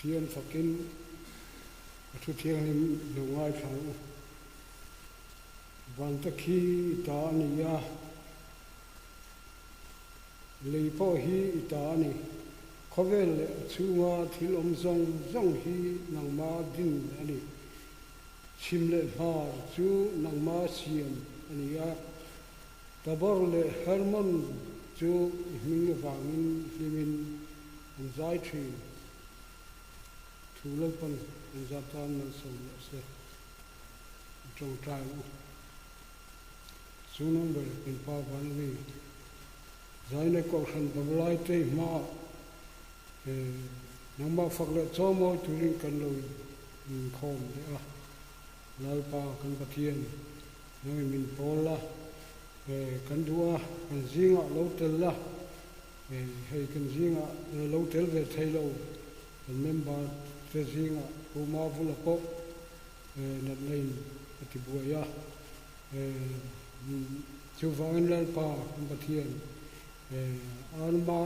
Pathian fakin a thu thianghlim lo ngaithla ang u. Vante khi i ta a ni a, lei pawh hi i ta a ni. Khawvel leh a chhunga thil awm zawng zawng hi nangma din a ni. Chhim leh hmar chu nangma siam a ni a, Tabor leh Hermon chu i hming avangin hlimin an zai thin. Thu Lalpan an zat tan malsawm rawh se. A tawngtai ang u. Chu number kan pa van a mi. Zaina Kohhran Pavalai te hmaah nangmah fak leh chaw mawi turin kan lo inkhawm leh a. Lalpa kan Pathian nangin min pawl la, kan duh a, kan zingah lo tel la, hei kan zingah lo tel ve thei lo kan member te zingah Pu Mavula pawh natna in a ti buai a, chuvangin Lalpa kan Pathian arma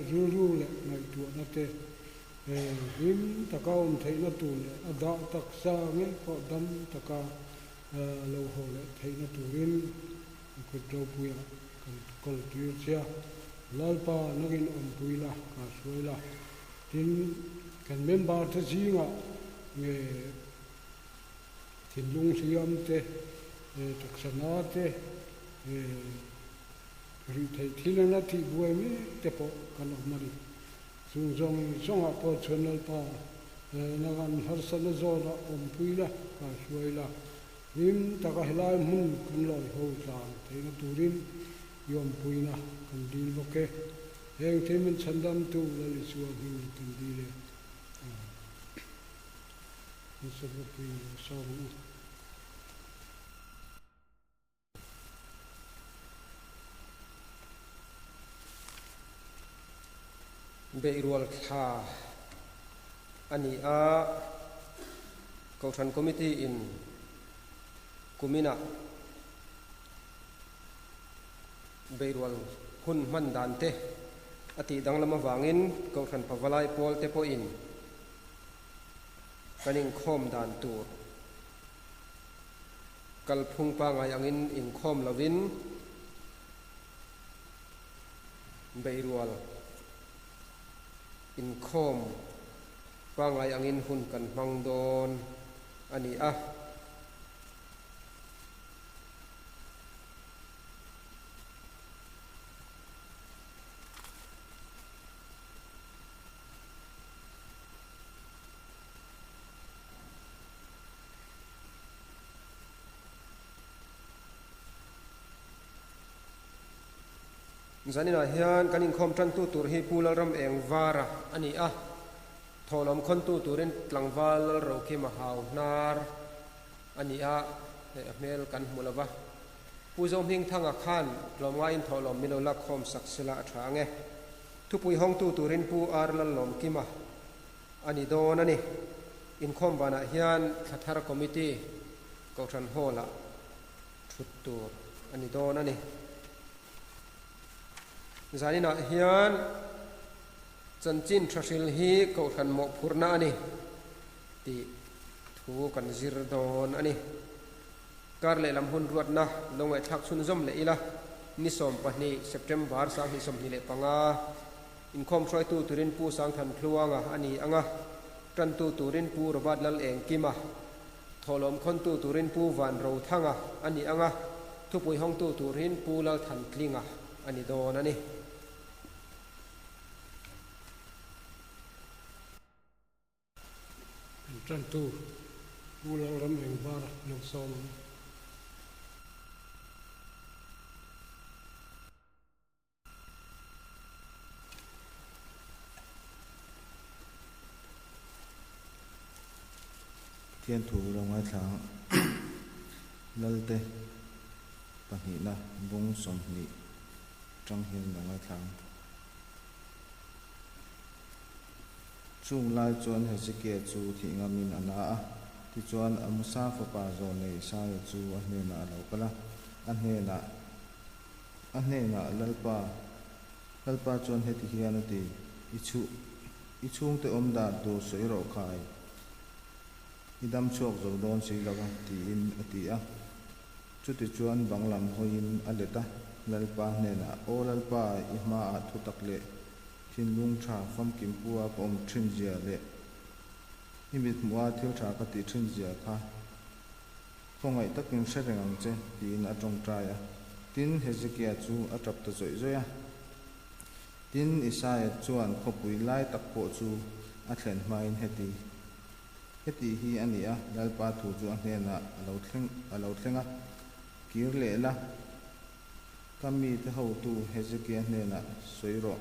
rilru leh ngaihtuahna te hlim taka awm theihna tur leh a dah taksa ngei pawh dam taka lo haw leh theihna turin i kut ropuiah kan kawl tir che a, Lalpa nangin awmpui la, ka hruai la. Tin, kan member te zingah nge thinlung hliam te, taksa na te, rih theih thil an la tih buai mek te pawh kan awm a ni. Chung zawng zawngah pawh chuan Lalpa nang an harsatna zawnah awmpui la, ka hruai la. Hlim taka helai hmun kan lawi ho tlan theihna turin i awmpuina kan dil bawk e. Heng thil min chhandamtu Lal Isua hming kan dil e. Amen. Kan Secretary lo sawm ang u. Beihrual thla a ni a, Kohhran Committee in kuminah Beihrual hun hman dan te a tih danglam avangin Kohhran Pavalai pawl te pawhin kan inkhawm dan tur kalphung pangai angin inkhawm lovin Beihrual inkhawm pangai angin hun kan hmang dawn a ni a. Zaninah hian kan inkhawm tantu tur hi Pu Lalram Eng Vara a ni a, thawhlawm khawntu turin tlangval Lalrokima Hau Hnar a ni a, hei a hmel kan hmu lo va. Pu Zohmingthanga khan tlawmngaiin thawhlawm min lo lakkhawm sak sela a tha ang e. Thupui hawngtu turin Pu R Lallawmkima a ni dawn a ni. Inkhawm banah hian Thlathar Committee Kohhran Hall-ah thut tur a ni dawn a ni. Zaninah hian chanchin thahril hi Kohhran mawhphurhna a ni tih thu kan zir dawn a ni. Kar lehlam hun ruatna lo ngaihthlak chhunzawm leh ila, ni 12 September 2025, inkhawm hruaitu turin Pu Sangthan Thluanga a ni ang a, tantu turin Pu Robert Lalengkima, thawhlawm khawntu turin Pu Van Rothanga a ni ang a, thupui hawngtu turin Pu Lalthantlinga a ni dawn a ni. Kan tantu Pu Lalram Engvar lo sawm ang. Pathian thu lo ngaithla ang. Lalte pahnihna bung 20 tang hian lo ngaithla ang. Chung lai chuan Hezekia chu thih ngamin a na a, tichuan Amosa fapa zawlnei Isaia chu a hnenah a lo kal a, a hnenah, a hnenah, Lalpa, Lalpa chuan heti hian a ti, I chhuh. I chhungte awm dan tur sawi rawh khai, i dam chhuak zo dawn si lo a, tiin a ti a. Chutichuan bang lam hawiin a let a, Lalpa hnenah, Aw Lalpa, i hmaah thutak leh thinlung tha famkim pua ka awm thin zia leh i mithmuha thil tha ka tih thin zia kha khawngaih takin hre reng ang che, tiin a tawngtai a. Tin, Hezekia chu a tap ta zawih zawih a. Tin, Isaia chuan khawpui lai tak pawh chu a thlen hmain heti heti hi a ni a, Lalpa thu chu a hnenah a lo thleng a lo thleng a, Kir leh la, ka mite hotu Hezekia hnenah sawi rawh,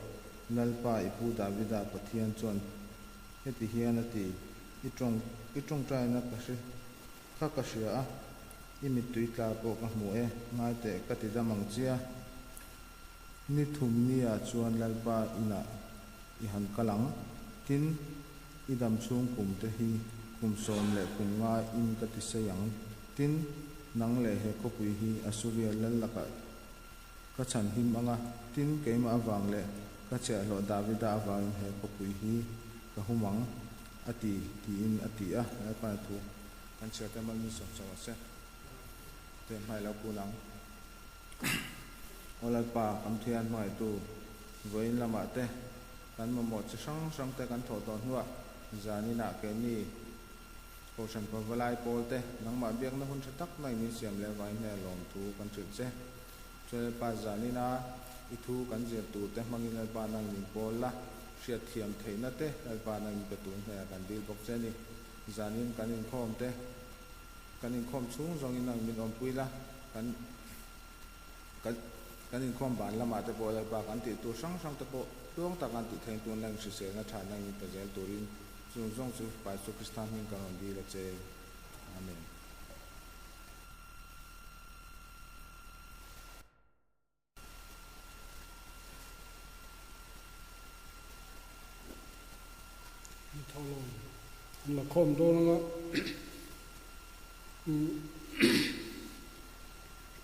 Lalpa i pu Davida Pathian chuan heti hian a ti, I tawng i tawngtaina ka hre kha ka hria a, i mittui tla pawh ka hmu e, ngai teh ka ti dam ang chia. Ni thum nia chuan Lalpa inah i han kal ang. Tin, i dam chhung kum te hi kum 15 in ka ti sei ang. Tin, nang leh he khawpui hi Asuria lal lakah ka chhan him ang a, tin, keimah avang leh ka chhiahhlawh Davida avangin he khawpui hi ka hum ang, a ti, tiin a ti a. Lalpa na thu kan chhiar te mal min sawm chauh a se. Te hmai lo kun ang. Aw Lalpa, kan thian hmangaihtu, vawiin lamah te kan mamawh chi hrang hrang te kan thawh tawh hnuah zaninah keini Kohhran Pavalai pawl te nangmah biakna hun tha tak mai min siam leh avangin hei a lawmthu kan hrilh che. Chuan Lalpa, zanina i thu kan zir tur te hmangin Lalpa nang min pawl la, hriatthiam theihna te Lalpa nang min pe tur hmeiah kan dil bawk che a ni. Zanin kan inkhawm te. Kan inkhawm chhung zawngin ang min awmpui la, kan kan kan inkhawm ban lamah te pawh Lalpa kan tih tur hrang hrang te pawh tluang tak an tih theih tun lang hriselna tha nang in pe zel turin chung zawng chu Pa Jesuh Krista hming kan rawn dil a che. Amen. An la khawm dawn anga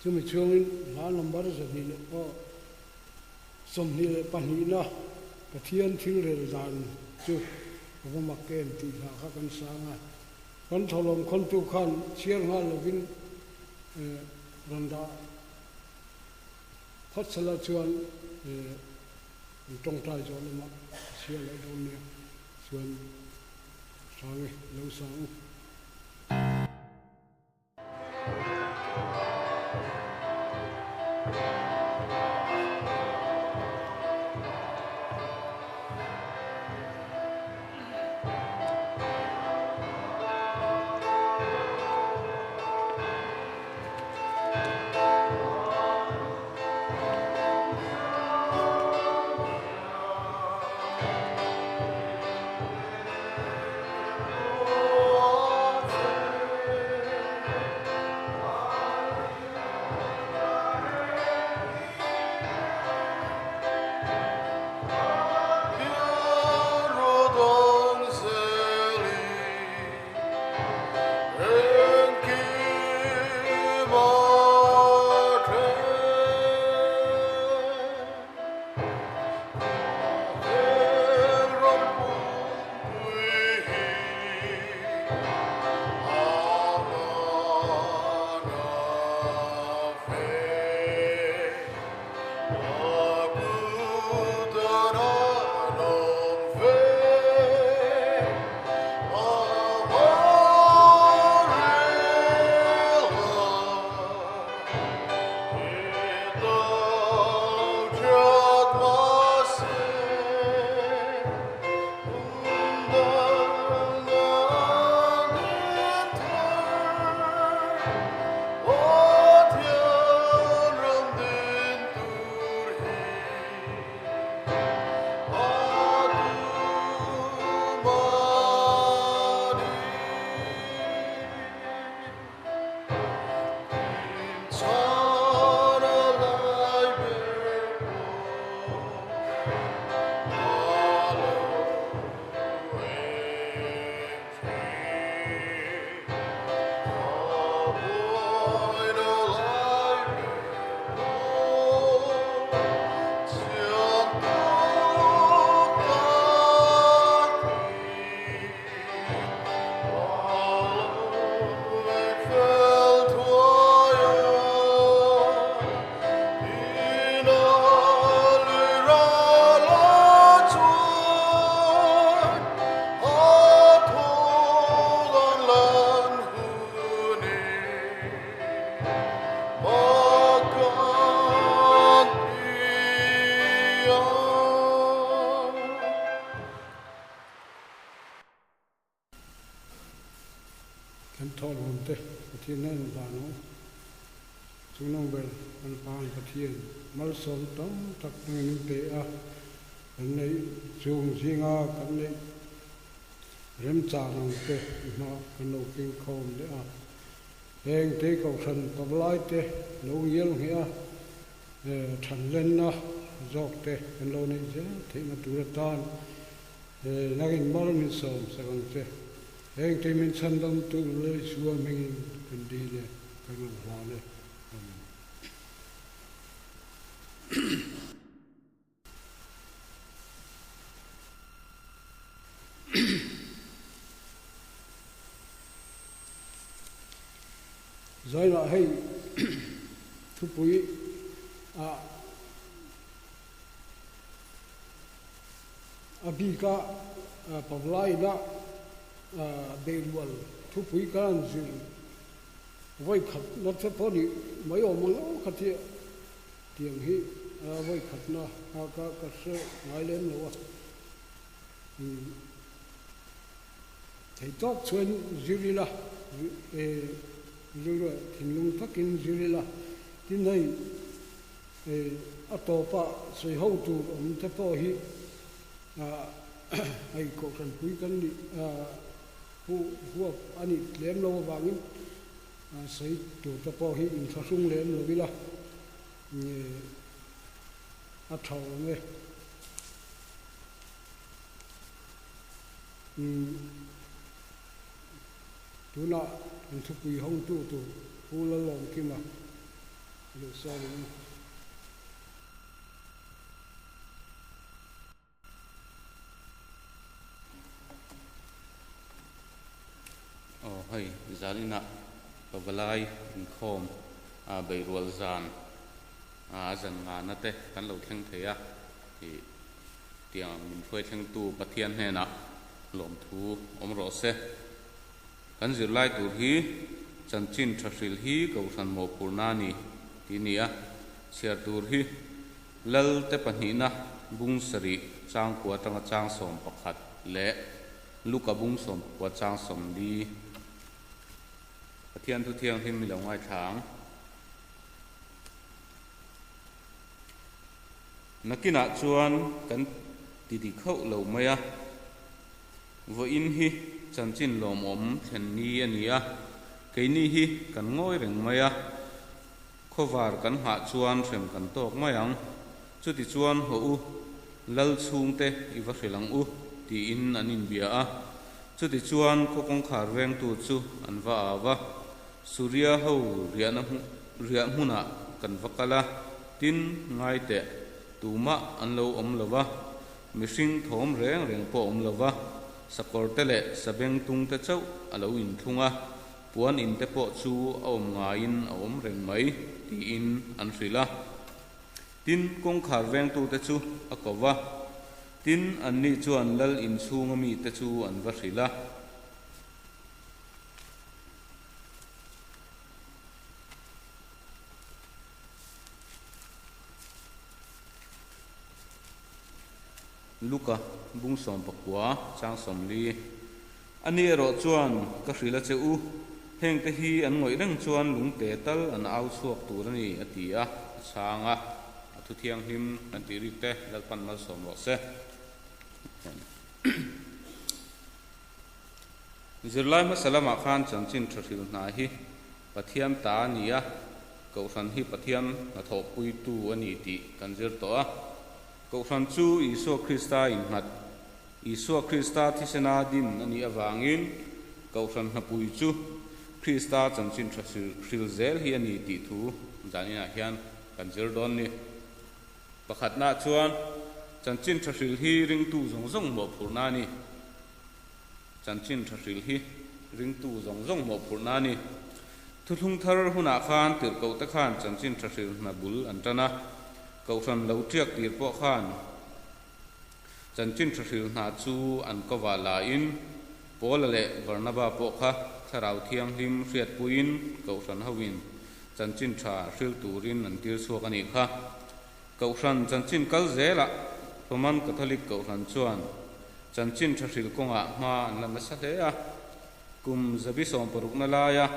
chumi chhungin hla number 122na Pathian thil rel dan chu a va mak em tih hla kha kan sang a. Kan tholawm khawntu khan chhiar nghal lovin rawn dah phawt sela chuan an tawngtai zawh lamah a chhiar leh dawn nia chuan hrang e lo sang u. Kan thawhlawm te Pathian hian in hlan ang. Chungnung ber kan Pa ang Pathian malsawm tam tak nangin in pe a, kan neih chung zinga kan neih remchang ang te i hma kan lo keng khawm leh a. Heng te kohhran pavalai te lo ngial ngheh a, thanlenna zawk te kan lo neih zel theihna tur atan nangin mal min sawm sak ang che. Heng te min chhandam tu leh Isua hmingin kan dil e, kan rawn hlan e. Amen. Zainah hei thupui ah A bika pavlaina beirual thupui ka han zir vawi khatna che pawh nih mai awm ang lo kha tia tiang hi vawi khatna ka ka hre ngai lem lo a. Thei tawk chuan zir ila, rilru thinlung takin zir ila, tin hei A tawpa sawi ho tur awm te pawh hi hei kohhran pui kan nih huap a nih tlem lo avangin sawi tur te pawh hi inthlahrung lem lo ila a tha awm e. Tunah kan thupui hawngtu tur Pu Lalawmkima Aw hei zaninah pavalai inkhawm a beirual zan a zan ngana te kan lo thleng thei a ih tiang min hruai thlengtu Pathian hnenah lawmthu awm rawh se. Kan zirlai tur hi chanchin tha hrilh hi Kohhran mawhphurhna a ni tih a ni a, chhiar tur hi Lal te pahnihna bung sarih changkua atanga chang 11 leh Luka bung 19 chang 40. Pathian thu thianghlim i lo ngaithla ang. Nakinah chuan kan ti dik hauh lo mai a. Vawiin hi chanchin lawmawm thlen ni a ni a, keini hi kan ngawi reng mai a, khawvar kan nghah chuan hrem kan tawk mai ang. Chutichuan haw u, lal chhungte i va hrilh ang u, tiin an inbia a. Chutichuan khaw kawngkhar vengtu chu an va au a, Suria ho riahna riah hmunah kan va kal a, tin, ngai teh, tumah an lo awm lo va. Mihring thawm reng reng pawh awm lova, sakawr te leh sabeng tung te chauh a lo inthlung a, puan in te pawh chu a awm ngaiin a awm reng mai, tiin an hrilh a. Tin, kawngkhar vengtute chu a ko va, tin, anni chuan lal inchhunga mite chu an va hrilh a. Luka bung 19 chang 40. Ani erawh chuan ka hrilh a che u, hengte hi an ngawih reng chuan lungte tal an au chhuak tur a ni, a ti a, a chhang a, a thu thianghlim kan tih rik te Lalpan malsawm rawh se. Zirlai hmasa lamah khan chanchin tha hrilh hna hi Pathian ta a ni a, Kohhran hi Pathian hnathawhpuitu a ni tih kan zir tawh a. Kohhran chu Isua Krista innghat, Isua Krista thisena din a nih avangin Kohhran hnapui chu Krista chanchin tha hril zel hi a ni tih thu zaninah hian kan zir dawn ni. Pakhatnaah chuan chanchin tha hril hi ringtu zawng zawng mawhphurhna a ni. Chanchin tha hril hi ringtu zawng zawng mawhphurhna a ni. Thuthlung thar hunah khan tirhkohte khan chanchin tha hril hna bul an tan a, Kohhran lo tiak tir pawh khan chanchin tha hril hna chu an kovah lain Paula leh Barnaba pawh kha Thlarau Thianghlim hriatpuiin Kohhran hoin chanchin tha hril turin an tir chhuak a nih kha. Kohhran chanchin kal zelah Roman Catholic Kohhran chuan chanchin tha hril kawngah hma an la nasa hle a. Kum zabi sawmparukna laia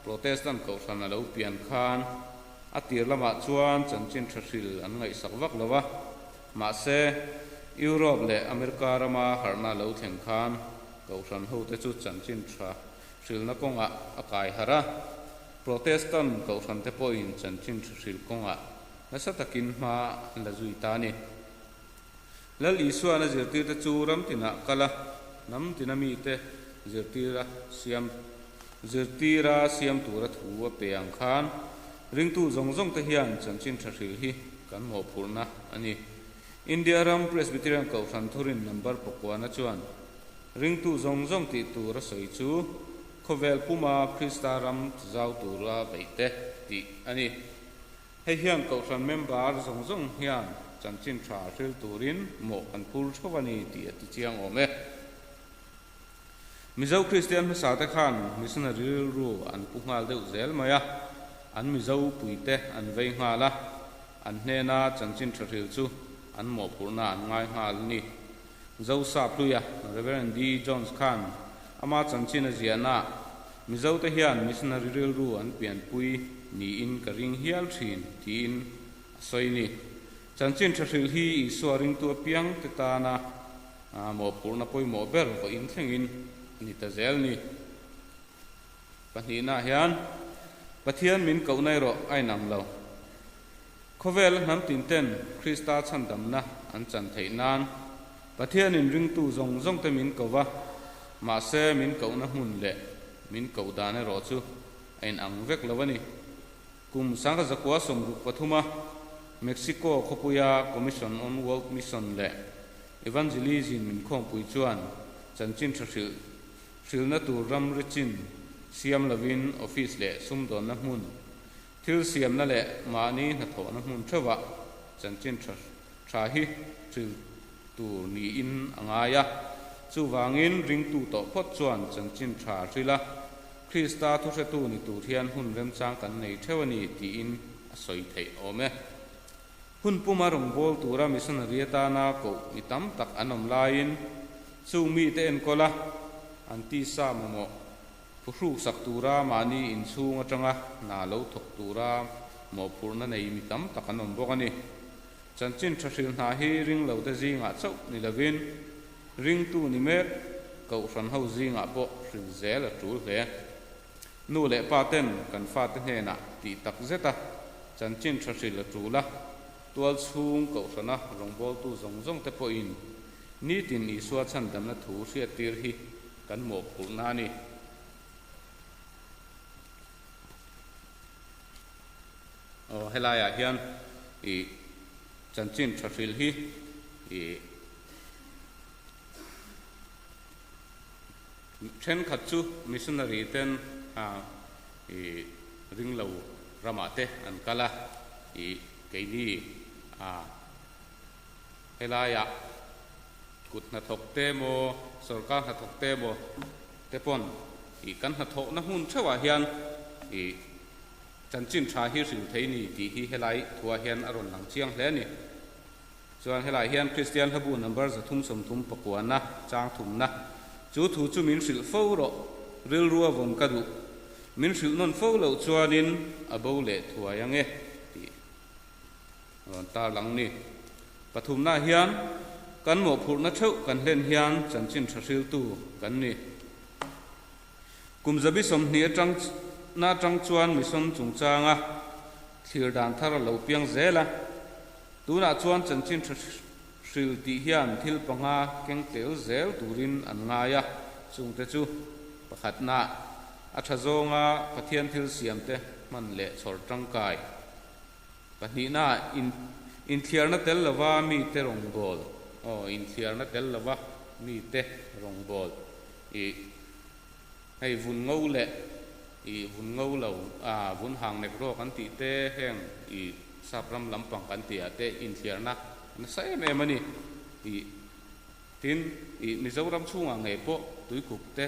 Protestant kohhran a lo pian khan a tir lamah chuan chanchin tha hril an ngaihsak vak lo a, mahse, Europe leh America rama harhna a lo thleng khan kohhran hote chu chanchin tha hrilna kawngah a kai harh a, Protestant kohhrante pawhin chanchin tha hril kawngah nasa takin hma an la zui ta a ni. Lal Isuan a zirtirte chu ram tinah kal a, hnam tina mite zirtira siam zirtira siam tura thu a pe ang khan ringtu zawng zawng te hian chanchin tha hril hi kan mawhphurhna a ni. India ram Presbyterian Kohhran thurin number pakuana chuan ringtu zawng zawng tih tur a sawi chu khawvel puma Krista ram zau tura beihte tih a ni. Hei hian Kohhran member zawng zawng hian chanchin tha hril turin mawh kan phur theuh a ni tih a ti chiang awm e. Mizo Kristian hmasa te khan missionary rilru an pu nghal deuh zel mai a, an Mizo puite an vei nghal a, an hnena chanchin tha hril chu an mawhphurhna an ngai nghal a ni. Zosa Hluia, Rev. D. Jones khan ama chanchin a ziahnaah Mizote hian missionary rilru an pianpui niin ka ring hial thin tiin a sawi ni. Chanchin tha hrilh hi Isua ringtu apiang te tana mawhphurhna pawimawh ber vawiin thlengin a ni ta zel ni. Pahnihnaah hian Pathian min kohna erawh a inang lo. Khawvela hnam tinten Krista chhandamna an chan theih nan Pathianin ringtu zawng zawngte min ko va, mahse min kohna hmun leh min koh dan erawh chu a inang vek lo a ni. Kum sangha zakua sawmruk pathuma Mexico khawpuia Commission on World Mission leh Evangelism inkhawmpui chuan chanchin tha hrilh hrilhna tur ramri chin siam lovin office leh sumdawnna hmun Thil siamna leh mahni hnathawhna hmun theuhah chanchin tha tha hi hril tur niin a ngai a. Chuvangin ringtu tawh phawt chuan chanchin tha hril a, Krista thuhretu ni tur hian hun remchang kan nei theuh a ni tiin a sawi theih awm e. Hun puma rawngbâwl tura missionary atana koh mi tam tak an awm laiin chung mite enkawl a, an tisa mamawh Phuhruk sak tura mahni inchhung atanga hna lo thawk tura mawhphurhna nei mi tam tak an awm bawk a ni. Chanchin tha hrilh hna hi ringlote zingah chauh ni lovin ringtu ni mek kohhran ho zingah pawh hril zel a tul hle. Nu leh pa ten kan fate hnenah tih tak zeta chanchin tha hrilh a tul a, tual chhung kohhrana rawngbawltu zawng zawng te pawhin nitin Isua chhandamna thu hriattir hi kan mawhphurhna a ni. Aw helaiah hian i chanchin tha hril hi i thenkhat chu missionary ten a i ringlo ramah te an kal a, i keini a Helaiah kut hnathawk te emaw, sorkar hnathawk te emaw te pawn ih kan hnathawhna hmun theuhah hian ih chanchin tha hi hril thei ni tih hi helai thuah hian a rawn lang chiang hle a ni. Chuan helaiah hian Kristian hlabu number 330 pakuana chang thumna chu thu chu min hrilh fo rawh, rilrua vawn ka duh, min hrilh nawn fo loh chuanin a bo leh thuai ange tih. Rawn tarlang ni. Pathumnaah hian kan mawhphurhna theuh kan hlen hian chanchin tha hriltu kan ni. Kum zabi 20 atang na atang chuan mission chungchanga thlir dan thar a lo piang zel a. Tunah chuan chanchin tha hril tih hian thil panga keng tel zel turin an ngai a, chungte chu pakhatna a tha zawnga Pathian thil siamte hman leh chhawr tangkai. Pahnihna, in inthliarna tel lova mite rawngbâwl, aw, inthliarna tel lova mite rawngbâwl, ih, hei vun ngo leh, ih, vun ngo lo, ah, vun hang nek rawk an tih te, heng, ih, sap ram lampang kan tih ah te inthliarna nasa em em a ni, ih, tin, ih, Mizoram chhungah ngei pawh tuikuk te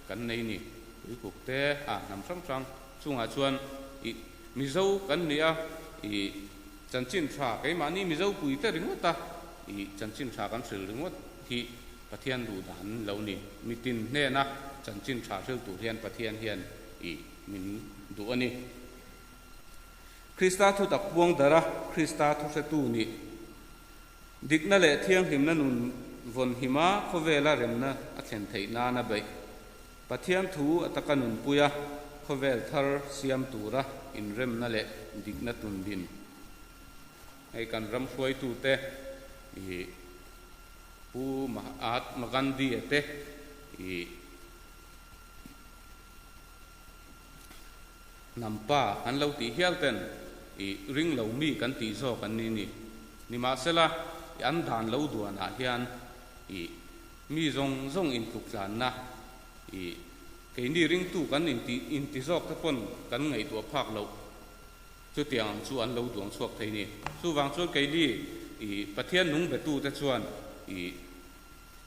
kan nei ni, tuikuk te, ah, hnam hrang hrang chungah chuan, ih, Mizo kan ni a, i chanchin tha keimahni Mizo pui te ringawt a, i chanchin tha kan hril ringawt hi Pathian duh dan lo ni. Mitin hnena chanchin tha hril tur hian Pathian hian i min duh a ni. Krista thutak puang dara Krista thuhretu nih dikna leh thianghlimna nun vawn hima khawvela remna a thlen theih nana beih. Pathian thu a taka nunpuia khawvel thar siam tura inremna leh dikna tun din. Hei kan ram hruaitute i Pu Mahatma Gandhi-a te i hnampa an lo tih hial ten i ring lo mi kan tih zawk an ni ni. Nimahsela i an dan lo duanah hian i mi zawng zawng intluktlanna i keini ringtu kan intih inti zawk te pawn kan ngaihtuah phak loh. Chutiang ang chu an lo duang chhuak thei ni. Chuvang chuan keini i Pathian nung betute chuan i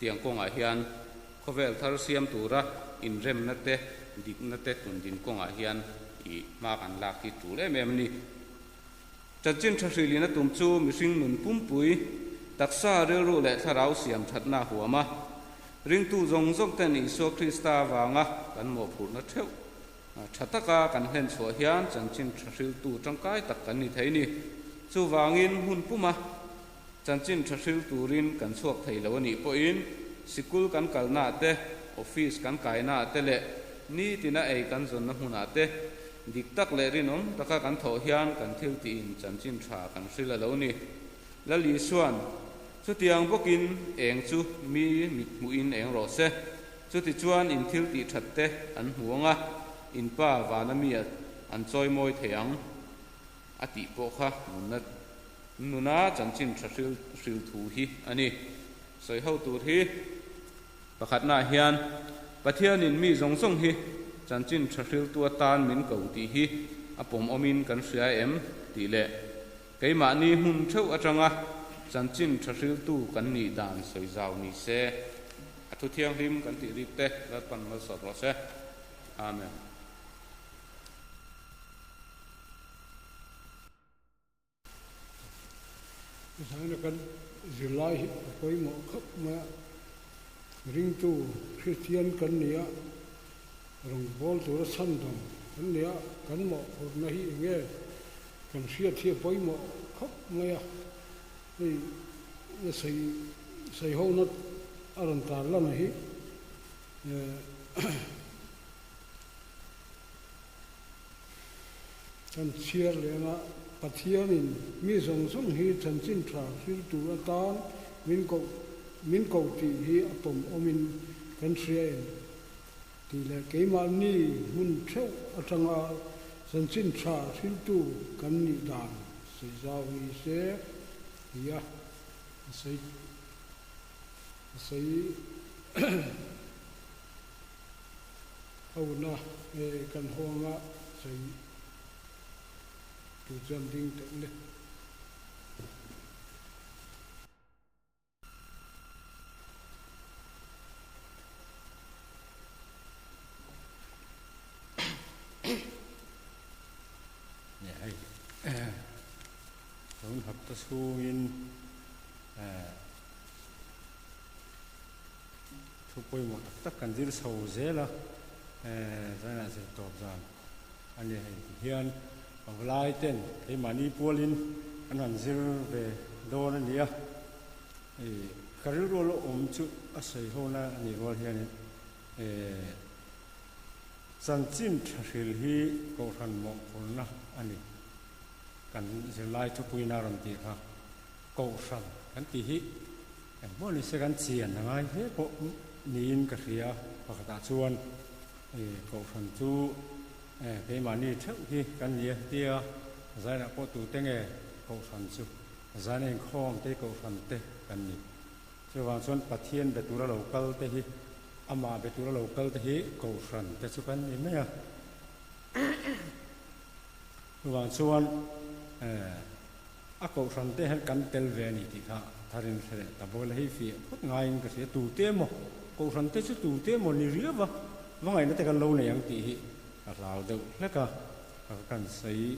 tiang kawngah hian khawvel thar siam tura inremna te, dikna te tundin kawngah hian i hma kan lak hi tul em em a ni. Chanchin tha hrilhin a tum chu mihring nun pumpui, taksa, rilru leh thlarau siam thatna a huam a. Ringtu zawng zawng ten Isua Krista avanga kan mawhphurhna theuh Tha taka kan hlen chhuah hian chanchin tha hriltu tangkai tak kan ni thei ni. Chuvangin hun puma chanchin tha hril turin kan chhuak thei lo a nih pawhin sikul kan kalnaah te, office kan kainaah te leh nitina ei kan zawnna hmunah te dik tak leh rinawm taka kan thawh hian kan thil tiin chanchin tha kan hril a lo ni. Lal Isua'n, Chutiang bawkin eng chu mi mit hmuhin eng rawh se. Chutichuan in thil tih that te an hmu ang a, in pa vana mi an chawi mawi thei ang a tih pawh kha nunna nuna chanchin tha hril hril thu hi a ni. Sawi ho tur hi pakhatnaah hian Pathianin mi zawng zawng hi chanchin tha hriltu atan min ko tih hi a pawmawmin kan hria em tih leh keimahni hmun theuh atanga chanchin tha hriltu kan nih dan sawi zau ni se. A thu thianghlim kan tih rik te Lalpan malsawm rawh se. Amen. Zaina kan zirlai hi a pawimawh khawp mai a, ringtu Kristian kan ni a, rawngbâwl tura chhandam kan ni a, kan mawhphurhna hi eng nge kan hriat hi a pawimawh khawp mai a, Hei sawi sawi hona a rawn tar lan hi kan chhiar leh anga Pathianin mi zawng zawng hi chanchin tha hril tur atan min koh min koh tih hi a pawm awmin kan hria em tih leh keimahni hmun theuh atanga chanchin tha hriltu kan nih dan Sawi zau ni se ti a sawi sawi hona kan hawnga sawi tur chuan ding teuh le. Hei tun hapta chhungin thu pawimawh tak tak kan zir chho zel a, zainah zir tawp zan a ni hei ti hian pavalai ten keimahni pualin an han zir ve dawn a ni a, ka rilru lo awm chu a sawi hona a nih rual hianin Chanchin tha hril hi Kohhran mawhphurhna a ni. Kan zirlai thupuina rawn tih kha Kohhran kan tih hi engpawh ni se kan chian a ngai hle pawh niin ka hria. Pakhatah chuan Kohhran chu keimahni theuh hi kan ni a tia zainah pawh tute nge Kohhran chu zaina inkhawm te Kohhran te kan ni. Chuvang chuan Pathian be tura lo kal te hi, amah be tura lo kal te hi Kohhran te chu kan ni mai a. Chuvang chuan a Kohhran te hian kan tel ve a ni tih kha tharin hre leh ta bawk ila hei fiah phawt ngaiin ka hria. Tute emaw Kohhran te chu tute emaw ni riau va, va ngaihna te kan lo nei ang tih hi ka hlau deuh hlek a, kan sawi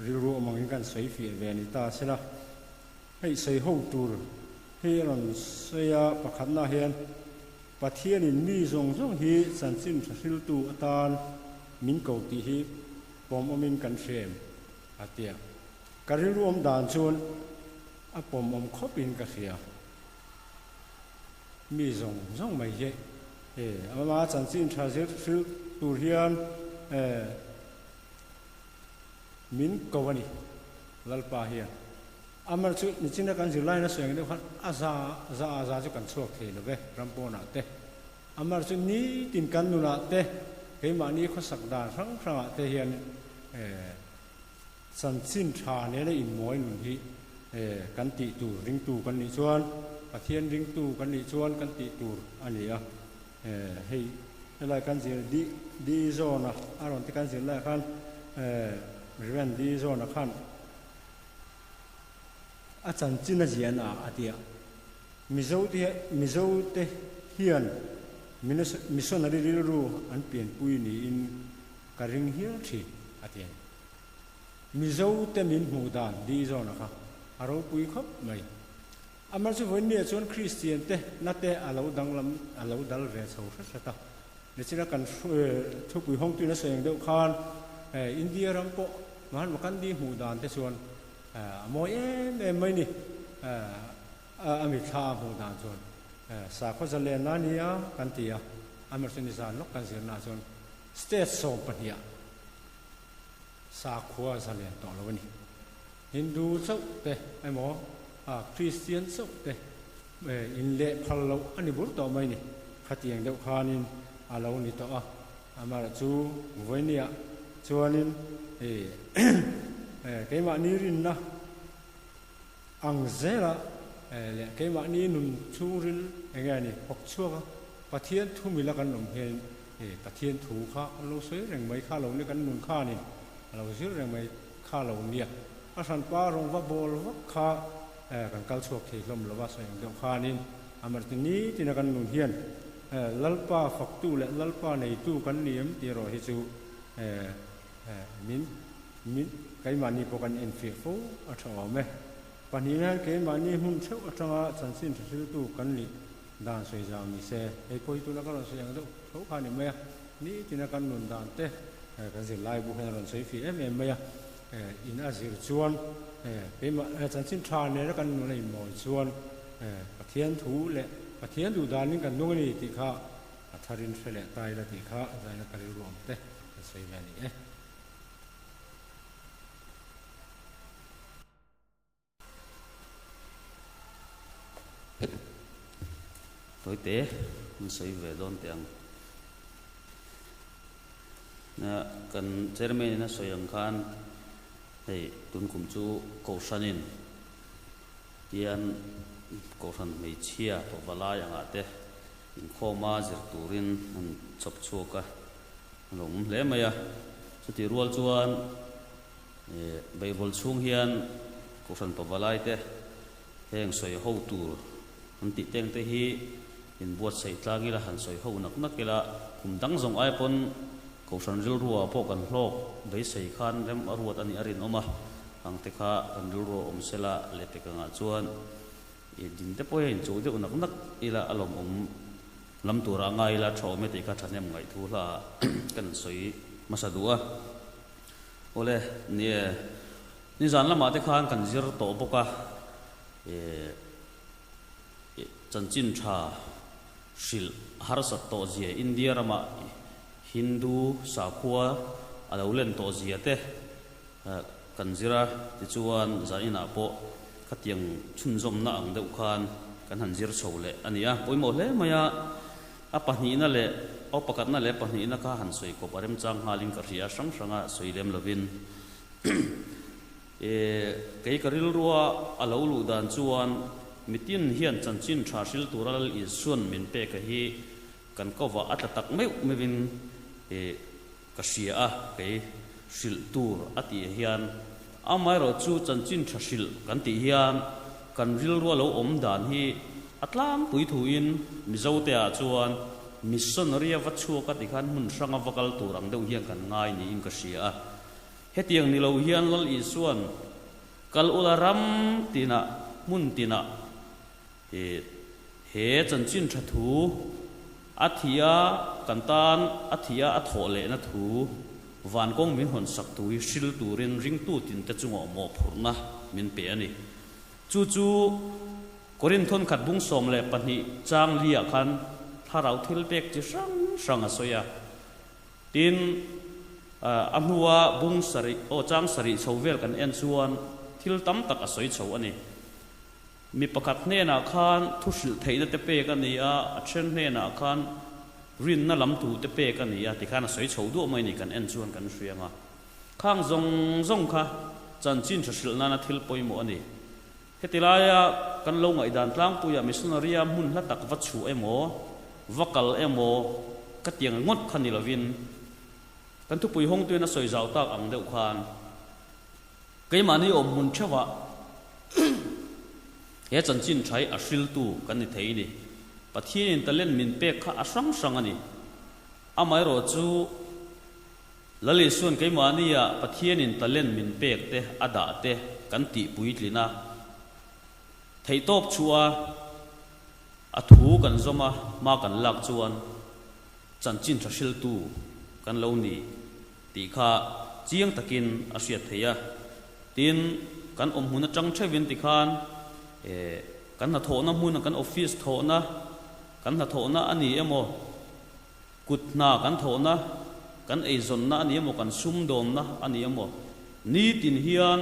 rilru awm angin kan sawi fiah ve a ni ta sela. Hei sawi ho tur hi a rawn sawi a, pakhatna hian Pathianin mi zawng zawng hi chanchin tha hriltu atan min ko tih hi pawm awmin kan hre em? a ti a. Ka rilru awm dan chuan a pawm awm khawpin ka hria. Mi zawng zawng mai hi e ama chanchin tha zir hril tur hian e min ko a ni Lalpa hian. Amar chu nichina kan zirlai na sawi ang deuh khan a za za a za chu kan chhuak thei lo ve ram pawnah te. Amar chu nitin kan nunah te keimahni khawsak dan hrang hrangah te hian e Chanchin tha nena inmawi nun hi kan tih tur ringtu kan nih chuan Pathian ringtu kan nih chuan kan tih tur a ni a. Hei helai kan zir di di zawna a rawn ti kan zir laiah khan Rev. Di zawna khan a chanchin a ziah na a ti a. Mizo te Mizo te hian missionary rilru an pianpui niin ka ring hial thin a ti a ni. Mizo te min hmuh dan di zawna kha a ropui khawp mai. Amah chu vawiinniah chuan Kristian te na te a lo danglam a lo dal ve chho hret hret a. Nichina kan thupui hawngtuin a sawi ang deuh khan India ram pawh Mahatma Gandhi hmuh dan te chuan a mawi em em mai ni. A mitthla a hmuh dan chuan sakhaw zalen a nia kan ti a, amah chu nizan lawk kan zirnaah chuan State 12ah sakhua zalen tawh lo a ni. Hindu chauh te emaw Kristian chauh te in leh phal loh a ni bur tawh mai ni. Khatiang deuh khanin a lo ni tawh a. Amaherawh chu vawinia chuanin keimahni rinna ang zela leh keimahni nun chhungril enge a ni hawk chhuak a, Pathian thu mila kan awm hian Pathian thu kha kan lo sawi reng mai kha lo ni kan nun khanin a lo zir reng mai kha lo nia. A hranpa rawng va bawl vak kha kan kal chhuak thei hlawm lova sawi ang deuh khanin Amarti nitina kan nun hian Lalpa faktu leh Lalpa neitu kan ni em tih erawh hi chu min min keimahni pawh kan enfiah fo a tha awm e. Pahnihna hian keimahni hmun theuh atanga chanchin hriltu kan nih Dan sawi zau ni se, hei pawh hi tuna ka rawn sawi ang deuh tho kha a ni mai a, nitina kan nun dan te kan zirlai bu hian a rawn sawi fih em em mai a, in a zir chuan keimah chanchin tha nena kan nun a inmawi chuan Pathian thu leh Pathian duh danin kan nung a ni tih kha a tharin hre leh ta ila tih kha zaina ka rilru awm te kan sawi ve a ni e. Tawite an sawi ve dawn teh ang. Na kan chairman in a sawi ang khan hei tun kum chu Kohhranin hian Kohhran hmeichhia tawh valai angah te inkhawma zir turin an chawp chhuak a, a lo awm hle mai a. Chutih rual chuan Beihvawl chhung hian Kohhran Pavalai te heng sawi ho tur an tih teng te hi inbuatsaih tlang ila han sawi ho nak nak ila kum dang zawng ai pawn Kohhran rilruah pawh kan hlawk beisei khan rem a ruat a nih a rinawm a, ang te kha kan rilruah awm sela leh pek angah chuan i ding te pawh hian inchuh deuh nak nak ila a lawmawm lam turah ngai ila tha awm e tih kha thahnem ngaihthu hla kan sawi hmasa duh a. Awle, nie, nizan lamah te khan kan zir tawh bawk a, eh, chanchin tha hrilh harsat tawh zia India ramah Hindu sakhua a lo len tawh zia te kan zir a, tichuan zaninah pawh khatiang chhunzawmna ang deuh khan kan han zir chho leh a ni a, pawimawh hle mai a. A pahnihna leh aw pakhatna leh pahnihna kha han sawi kawp a remchang nghalin ka hria hrang hranga sawi lem lovin e kei ka rilrua a lo luh dan chuan mitin hian chanchin tha hril tura Lal Isuan min pek a hi kan kovah a tla tak meuh meuhin e ka hria a kei hrilh tur a tih hian amaherawh chu chanchin tha hrilh kan tih hian kan rilrua lo awm dan hi a tlangpui thuin Mizote ah chuan missionary a va chhuak a ti khan hmun hranga va kal tur ang deuh hian kan ngai niin ka hria a. Hetiang ni lo hian Lal Isuan kal ula ram tinah hmun tinah he chanchin tha thu. A thih a, kan tan a thih a, a thawh lehna thu van kawng min hawn sak tu hi hril turin ringtu tinte chungah mawhphurhna min pe a ni. Chu chu Korinth thawnkhat bung 12 chang liah khan thlarau thil pek chi hrang hrang a sawi a. Tin, a hnua bung sarih, aw chang sarih chho vel kan en chuan thil tam tak a sawi chho a ni. Mi pakhat hnenah khan thu hrilh theihna te pek a ni a, a then hnenah khan rinna lam thu te pek a ni a tikhan a sawi chho duah mai ni kan en chuan kan hria ang a. Khang zawng zawng kha chanchin tha hrilh nana thil pawimawh a ni. Heti laia kan lo ngaihdan tlangpuia missionary-a hmun hla tak va chhuah emaw, va kal emaw ka tiang ngawt kha ni lovin kan thupui hawngtuin a sawi zau tak ang deuh khan keimahni awm hmun theuhah he chanchin tha hi a hriltu kan ni thei ni. Pathianin talent min pek kha a hrang hrang a ni. Amaherawhchu Lal Isuan keimahnia Pathianin talent min pek te a dah te kan tih puitlin a, theihtawp chhuah a, a thu kan zawm a, hma kan lak chuan chanchin tha hriltu kan lo ni tih kha chiang takin a hriat theih a. Tin, kan awm hmun atang theuhin tikhan kan hnathawhna hmun, kan office thawhna, kan hnathawhna a ni emaw, Kut hna kan thawhna, kan eizawnna a ni emaw, kan sumdawnna a ni emaw, nitin hian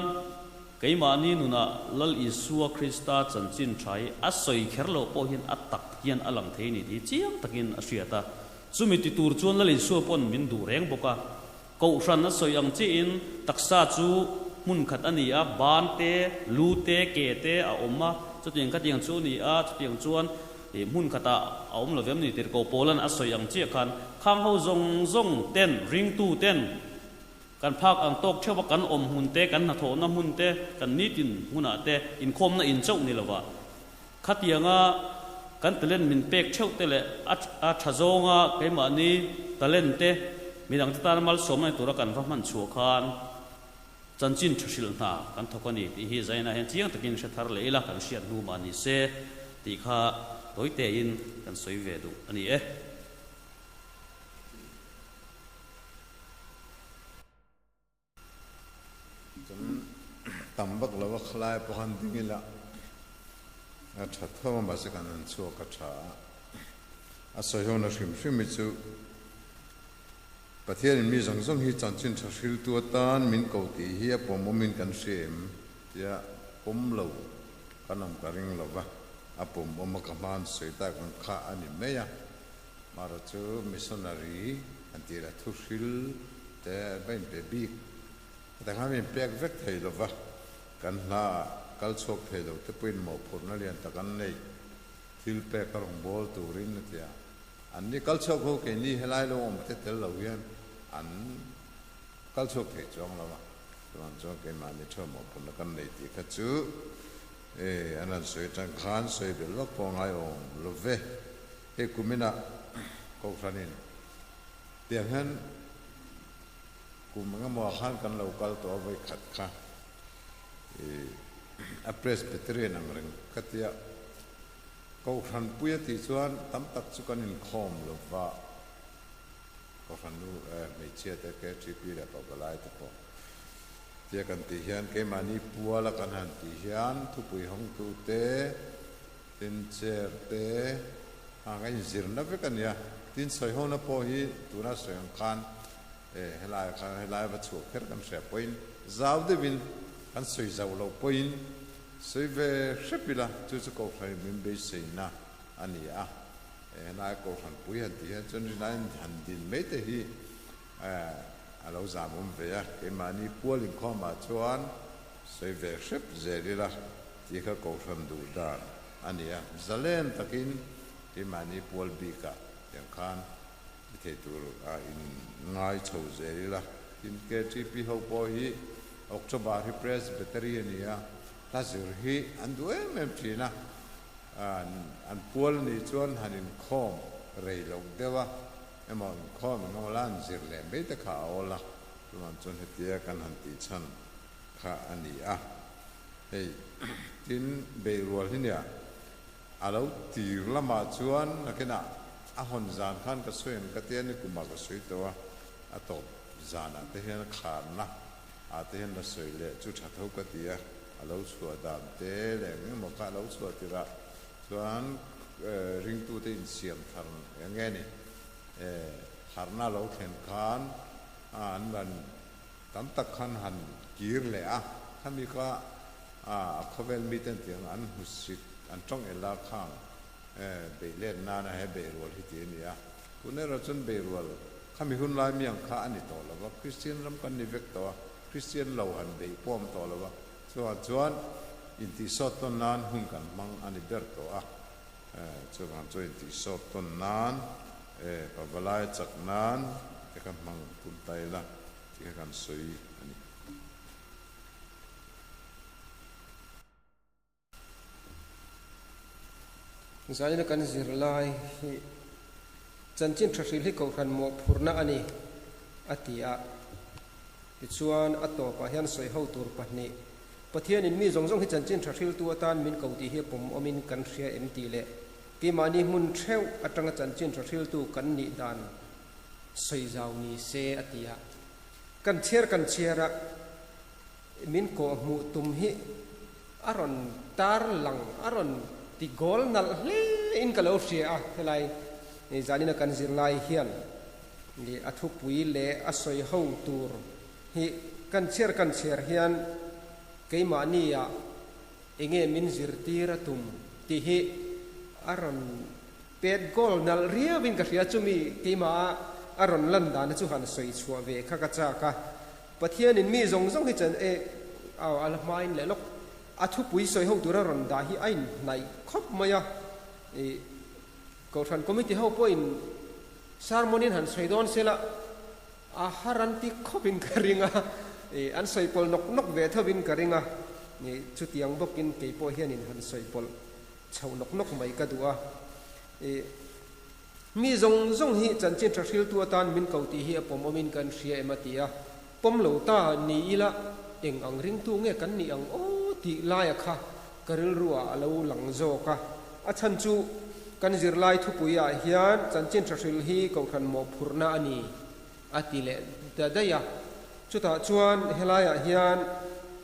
keimahni nunah Lal Isua Krista chanchin tha hi a sawi kher loh pawh hian a tak hian a lang thei a ni tih hi chiang takin a hriat a. Chumi ti tur chuan Lal Isua pawn min duh reng bawk a. Kohhran a sawi ang chiahin taksa chu hmun khat a ni a, ban te, lu te, ke te a awm a, chutiang khatiang chu a ni a, chutiang chuan hmun khatah a awm lo vem ni tirh ko Paulan a sawi ang chiah khan khang ho zawng zawng ten, ringtu ten kan phak ang tawk theuh a, kan awm hmun te, kan hnathawhna hmun te, kan nitin hmunah te inkhawmna in chauh ni lova khatianga kan talent min pek theuh te leh a tha zawnga keimahni talent te midang te tana malsawmna ni tura kan va hman chhuah khan chanchin tha hrilh hna kan thawk a ni tih hi Zaina hian chiang takin hre thar leh ila kan hriat hnu mah ni se tih kha tawitein kan sawi ve duh a ni e. Kan tam vak lo a, khalai pawh khan ding ila a tha tho a, mahse kan han chhuak a tha a. A sawi ho na hrim hrim hi chu Pathianin mi zawng zawng hi chanchin tha hriltu atan min ko tih hi a pawm awmin kan hria em tia pawm lo kan awm ka ring lo va, a pawm awm a ka hma an sawi tak ang kha a ni mai a. Mara chu missionary an tih leh thu hril te va inpe bik hetiang khan min pek vek thei lo va, kan hla ah kal chhuak thei lo te pawhin mawhphurhna lian tak an nei, thil pek a rawn bawl turin a ti a, an ni kal chhuak ho keini helai lo awm te tel lo hian an kal chhuak thei chuang lo a, chuvang chuan keimahni theuh mawhphurhna kan nei tih kha chu e an han sawi atang khan sawi belh vak pawh a ngai awm lo ve. Hei kuminah Kohhranin tiang hian kum engemaw ah khan kan lo kal tawh a vawi khat kha ih a Presbyterian ang reng ka tia Kohhran pui a tih chuan tam tak chu kan inkhawm lo va Kohhran nu hmeichhia te KTP leh pavalai te pawh tia kan tih hian keimahni puala kan han tih hian thupui hawngtu te Tin chair te hang a inzirna vek a nia. Tin sawihona pawh hi tuna sawi ang khan e helai kha helai va chhuah kher kan hria pawhin zau deuhin kan sawi zauh loh pawhin sawi ve hrep ila chu chu Kohhran in min beiseina a ni a. E helai Kohhran pui han tih hian chuan rinai han din mai te hi e a lo zam awm ve a. Keimahni pual inkhawmah chuan sawi ve hrep zel ila. Tih kha Kohhran duh dan a ni a, zalen takin keimahni pual bikah tiang khan ti thei tur a in ngai chho zel ila. Tin, KTP ho pawh hi October hi Presbytery a ni a, hla zir hi an duh em em thin a, an pual a nih chuan han inkhawm rei loh deuh a, emaw inkhawm engemaw la an zir leh mai te kha a awl a, chuvang chuan hetia kan han tih chhan kha a ni a. Hei tin beihrual hi nia a lo tir lamah chuan nakinah A hawn zan khan ka sawi ang ka tia ni kumah ka sawi tawh a, a tawp zanah te hian a kharna ah te hian la sawi leh chu tha tho ka ti a, a lo chhuah dan te leh eng emaw kha a lo chhuah tirah chuan ringtute insiam thar eng nge ni harhna a lo thlen khan an rawn tam tak khan han kir leh a, khami kha a khawvel miten tiang an hmusit an tawng ela khang beih let nana he beihrual hi ti a ni a, tun erawh chuan beihrual khami hun lai mi ang kha a ni tawh lo va, Kristian ram kan ni vek tawh a, Kristian lo han beih pawh awm tawh lo va, chuvang chuan intihsawt tawn nan hun kan hmang a ni ber tawh a, chuvang chuan intihsawt tawn nan pavalai chak nan te kha hmang tum ta ila tih kha kan sawi a ni. Zaina kan zirlai hi chanchin tha hril hi kohhran mawhphurhna a ni, a ti a. Tichuan, a tawpah hian sawi ho tur pahnih, Pathianin mi zawng zawng hi chanchin tha hriltu atan min ko tih hi a pawm awmin kan hria em tih leh keimahni hmun theuh atanga chanchin tha hriltu kan nih dan sawi zau ni se, a ti a. Kan chhiar kan chhiar a. Min kawh hmuh tum hi a rawn tar lang, a rawn ti goal nalh hle in ka lo hria a, helai zanina kan zirlai hian a thupui leh a sawi ho tur hi kan chhiar kan chhiar hian keimahni ah enge min zirtir a tum tih hi a rawn pet goal nalh riau in ka hria, chumi keimah ah a rawn lan dan chu han sawi chhuah ve kha ka chak a. Pathianin mi zawng zawng hi chan e au a la hmain leh lawk a thupui sawi ho tura rawn dah hi a inhnaih khawp mai a, i Kohhran Committee ho pawhin sermon-in han sawi dawn se la a har an ti khawpin ka ring a, i an sawi pawlh nawk nawk ve thovin ka ring a, i chutiang bawkin kei pawh hianin han sawi pawlh chhoh nawk nawk mai ka duh a, i. Mi zawng zawng hi chanchin tha hriltu atan min ko tih hi a pawm awmin kan hria em a ti a, pawm lo ta ni ila eng ang ringtu nge kan nih ang aw tih laia kha ka rilruah a lo lang zawk a. A chhan chu kan zirlai thupui ah hian chanchin tha hril hi kohhran mawhphurhna a ni a ti leh ta daih a. Chutah chuan helaiah hian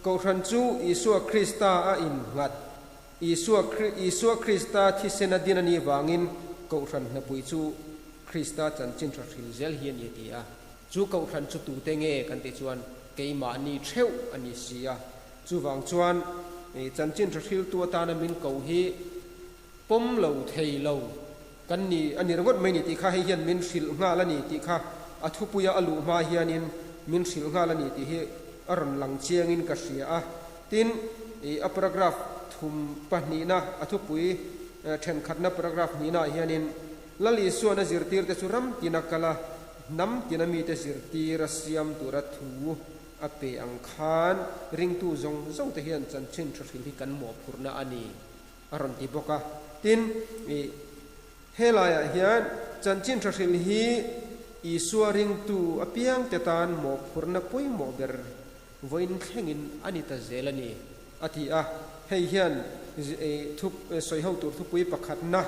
kohhran chu Isua Krista a innghat Isua Isua Krista thisen a din a nih vangin Kohhran hnapui chu Krista chanchin tha hril zel hi a ni a ti a. Chu Kohhran chu tute nge kan tih chuan keimahni theuh a ni si a. Chuvang chuan chanchin tha hriltu atana min ko hi pawm lo thei lo kan ni a ni ringawt mai ni tih kha hei hian min hrilh nghal a ni tih kha a thupuia a luh hma hianin min hrilh nghal a ni tih hi a rawn lang chiangin ka hria a. Tin, i a paragraph thum pahnihna, a thupui thenkhatna paragraph hnihnaah hianin, Lal Isuan a zirtirte chu ram tina kal a, hnam tina mite zirtir a siam tura thu a pe ang khan ringtu zawng zawngte hian chanchin tha hril hi kan mawhphurhna a ni, a rawn ti bawk a. Tin, i helaiah hian chanchin tha hril hi Isua ringtu apiangte tan mawhphurhna pawimawh ber Vawiin thlengin a ni ta zel a ni, a ti a. Hei hian thu sawi ho tur thupui pakhatna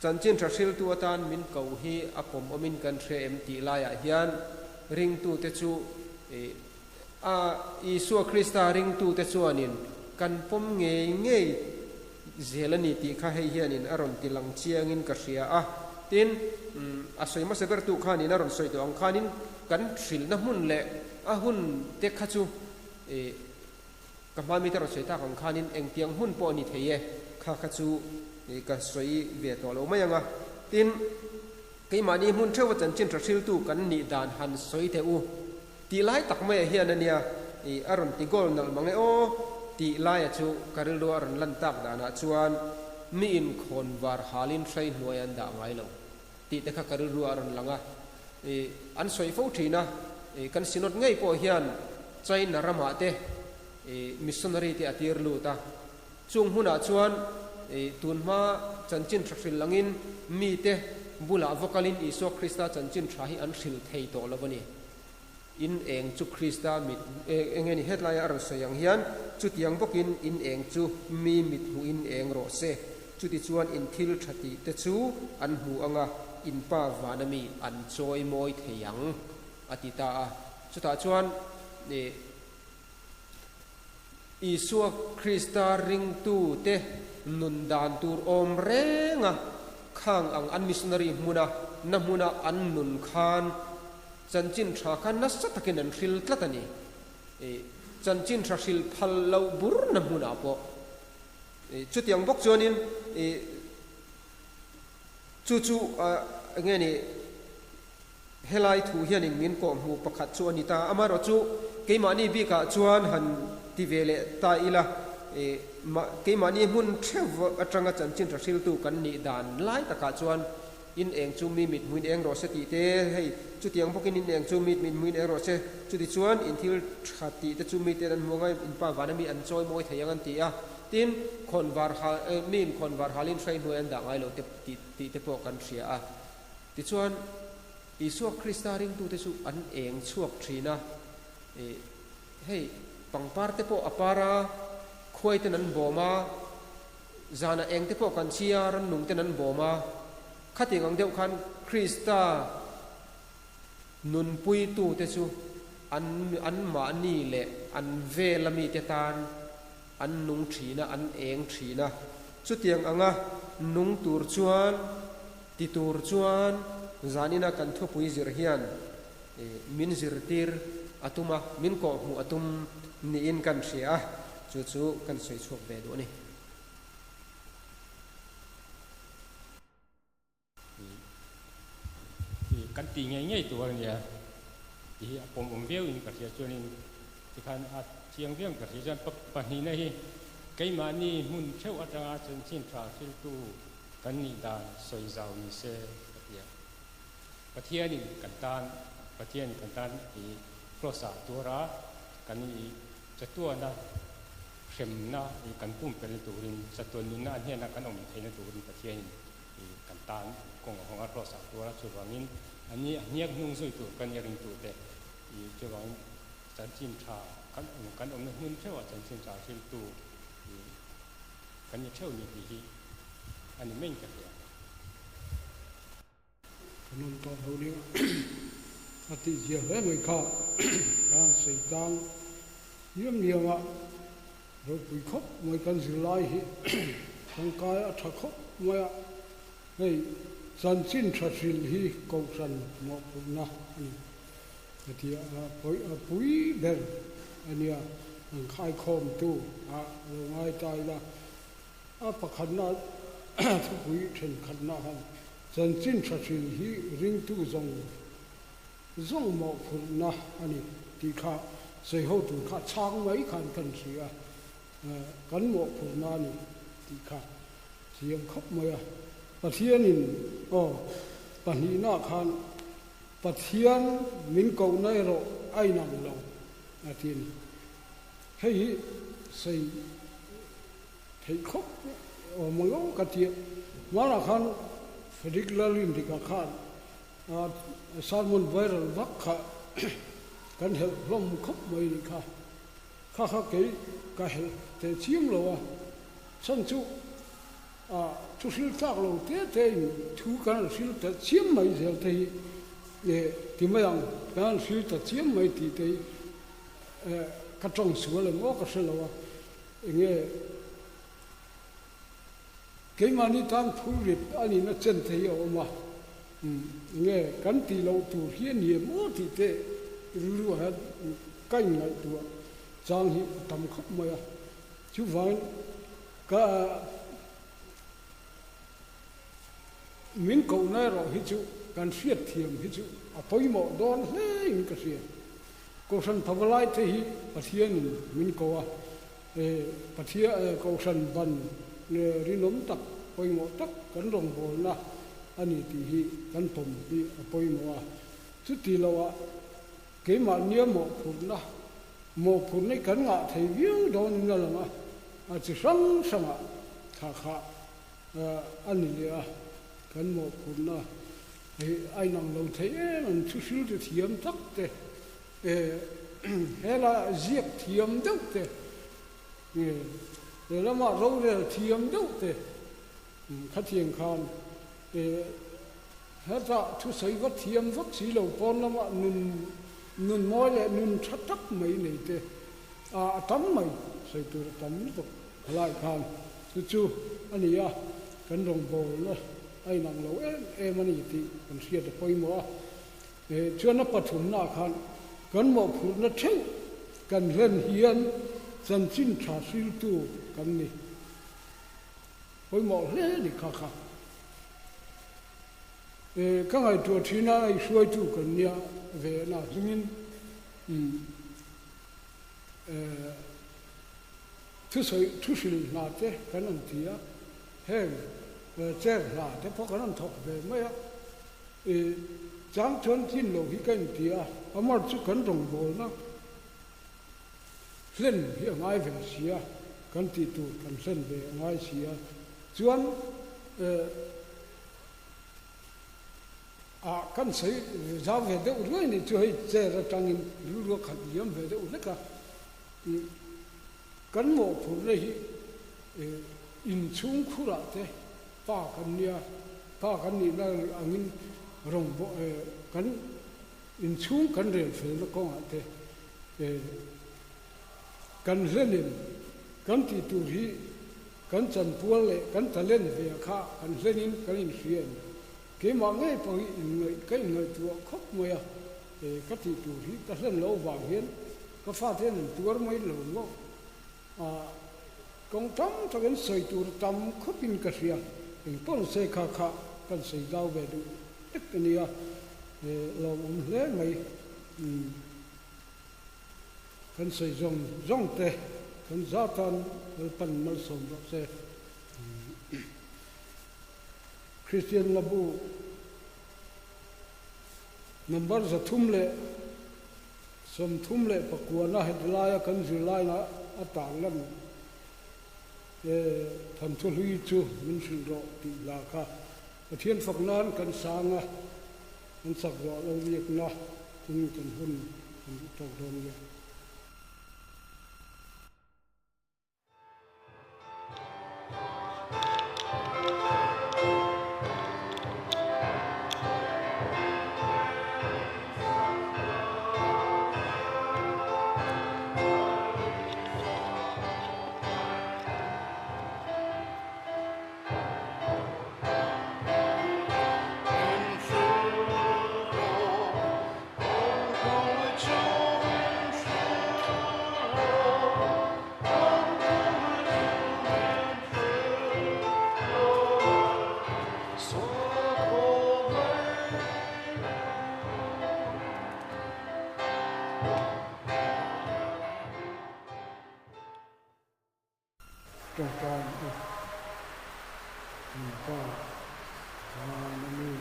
chanchin tha hriltu atan min ko hi a pawm awmin kan hria em tih laiah hian ringtute chu a Isua Krista ringtute chuanin kan pawm ngei ngei zel a ni tih kha hei hianin a rawn ti lang chiangin ka hria a. Tin, a sawi hmasa bertu khanin a rawn sawi tawh ang khanin kan hrilhna hmun leh a hun te kha chu ka hma mite rawn sawi tak ang khanin engtiang hmun pawh a ni thei e, kha kha chu ka sawi ve tawh lo mai ang a. Tin, keimahni hmun theuha chanchin tha hriltu kan nih dan han sawi teh u. Tih lai tak maiah hian a nia, ih a rawn ti goal nalh mang e aw, tih laia chu ka rilru a rawn lan tak danah chuan mi inkhawn var halin hrei hnuai an dah ngai lo tih te kha ka rilru a rawn lang a. Ih an sawi fo thin a, ih kan synod ngei pawh hian China ramah te ih missionary te a tir lut a, chung hmunah chuan ih tunhma chanchin tha hrilh angin mite bulah vawkalin Isua Krista chanchin tha hi an hrilh thei tawh lo a ni. In eng chu Krista mit eng nge ni hetlaia a rawn sawi ang hian chutiang bawkin in eng chu mi mit hmuhin eng rawh se. Chutichuan in thil tha tih te chu an hmu anga in Pa vana mi an chawi mawi thei ang, a ti ta a. Chutah chuan Isua Krista ringtute nun dan tur awm renga khang ang an missionary hmuna na hmuna an nun khan chanchin tha kha nasa takin an hril tlat a ni. Chanchin tha hril phal loh burna hmunah pawh. Chutiang bawk chuanin chu chu enge ni helai thu hianin min kawhhmuh pakhat chu a ni ta. Amaherawhchu keimahni bikah chuan han ti ve leh ta ila, keimahni hmun theuh atanga chanchin tha hriltu kan nih dan lai takah chuan In eng chu mi mit hmuin eng rawh se tih te, hei chutiang bawkin in eng chu mi mit hmuin eng rawh se, chuti chuan in thil tha tih te chu miten an hmu ang a, in pa vana mi an chawi mawi thei ang an ti a. Tin, khawnvar hal, miin khawnvar halin hrai hnuai an dah ngai lo te tih tih te pawh kan hria a. Tichuan, Isua Krista ringtute chu an eng chhuak thin a, hei pangpar te pawh a par a, khuai ten an bawm a, Zanah engte pawh kan chhia, rannung ten an bawm a, khatiang ang deuh khan Krista nunpuitute chu an anmahni leh an vela mite tan an nung thin a, an eng thin a. Chutiang anga nung tur chuan, ti tur chuan zanina kan thupui zir hian min zirtir a tum a, min kawhhmuh a tum niin kan hria a, chu chu kan sawi chhuak ve duh a ni. Kan tih ngei ngei tur a nia tih hi a pawmawm viauin ka hria chuanin tikhan a chiang viau in ka hria chuan pahnihna hi keimahni hmun theuh atanga chanchin tha hriltu kan nih dan sawi zau ni se ka ti a. Pathianin kan tan Pathianin kan tan i Kross ah tuara kan i chatuana hremna i kan pumpelna turin chatuan nunna a hnena kan awm theihna turin Pathianin i kan tan kawng a hawng a Kross ah tuara chuvangin a ni a hniak hnung zui tur kan i ringtute i chuvangin chanchin tha kan kan awmna hmun theuhah chanchin tha hriltu i kan ni theuh ni tih hi a ni mai in ka hria. Kan awm tawh lo nia a tih zia hle mai kha kan han sawi tlang liam liam a, ropui khawp mai kan zirlai hi tangkai a tha khawp mai a, hei chanchin tha hril hi kohhran mawhphurhna a ni a ti a, a pui ber a nia an khaikhawmtu ah lo ngai ta ila. A pakhatna thupui thenkhatna han chanchin tha thin hi ringtu zawng zawng mawhphurhna a ni tih kha sawiho tur kha chhang mai khan kan hria a, kan mawhphurhna a ni tih kha chiang khawp mai a. Pathianin aw pahnihnaah khan Pathian min kohna erawh a inang lo a ti a ni. Hei hi sawi theih khawp awm ang aw ka ti a. Hmanah khan Frederick Lalrindika khan sermon viral vak kha kan helh hlawm khawp mai nih kha. Kha kha kei ka helh teh chiang lo a, chhan chu thu hril tlak lo te te in thu kan han hril ta chiam mai zel te hi ti mai ang, kan han hril ta chiam mai tih te hi ka tawng sual em aw ka hre lo a, enge keimahni tan phurrit a nihna chen te hi a awm a, enge kan tih loh tur hi a ni em aw tih te rilru ah hian ka inngaihtuah chang hi a tam khawp mai a, chuvangin ka min kohna erawh hi chu kan hriatthiam hi chu a pawimawh dawn hle in ka hria. Kohhran phavalai te hi Pathianin min ko a, Pathian Kohhran ban rinawm tak pawimawh tak kan rawngbawlna a ni tih hi kan pawm hi a pawimawh a. Chuti loah keimahnia mawhphurhna, mawhphurhna hi kan ngah thei viau dawnin a lang a, a chi hrang hrangah thla kha a ni leh a, kan mawhphurhna Hei a inang lo thei em an thu hriltu thiam tak te, hela ziak thiam deuh te, he lama rorel thiam deuh te. Khatiang khan heta thusawi va thiam vak si lo pawn lamah nun nun mawi leh nun tha tak mai nei te a tam mai sawi tur a tam lutuk khalai khan chu chu a ni a, kan rawngbawlna a inang lo em em a ni tih kan hriat a pawimawh a. Chuan a pathumnaah khan kan mawhphurhna theuh kan hlen hian chanchin tha hriltu kan ni. Pawimawh hle ni kha kha. Ka ngaihtuah thin a, hei hruaitu kan nia ve na hmingin thusawi thuhril hna te kan rawn ti a, heng chair hna te pawh kan rawn thawk ve mai a. Chang chuan tlin lo hi ka inti a, amar chu kan rawngbawlna hlen hi a ngai ve si a, kan tih tur kan hlen ve a ngai si a, chuan ah kan sawi zau ve deuh ruai ni chu hei chair atangin rilru a khat liam ve deuh hlek a, kan mawhphurhna hi inchhung khurah te pa kan nia, pa kan nihna angin rawngbawh kan inchhung kan rel felna kawngah te kan hlenin kan tih tur hi kan chanpual leh kan talent ve kha kan hlenin kan inhria em? Keimah ngei pawh hi inngaih ka inngaihtuah khawp mai a, ka tih tur hi ka hlen loh vang hian ka fate hian an tuar mai lo maw? Kawng tam takin sawi tur tam khawpin ka hria, engpawn se kha kha kan sawi zau ve duh hlek a nia, lawmawm hle mai. Kan sawi zawng zawng te kan za tan Lalpan malsawm rawh se. Kristian Labu number 339 na hetilaia kan zirlaina a tarlan e thanthu hlui chu min hrilh rawh tih hla kha Pathian fak nan kan sang a, kan sak zawh lo biakna in kan hun kan duh tawk dawn nia. Tawngtai ang u. Kan Pa, Van a mi,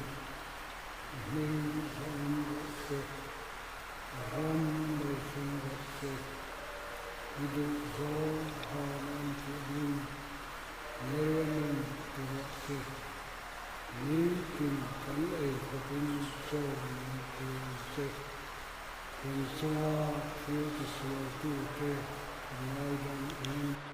a hming zawng rawh se, a ram lo thleng rawh se, i duh zawng van a an tih angin lei a nun ti rawh se, nitin kan ei khawpin chaw min pe ang che. Kan chunga thil tisualtute kan ngaidam angin.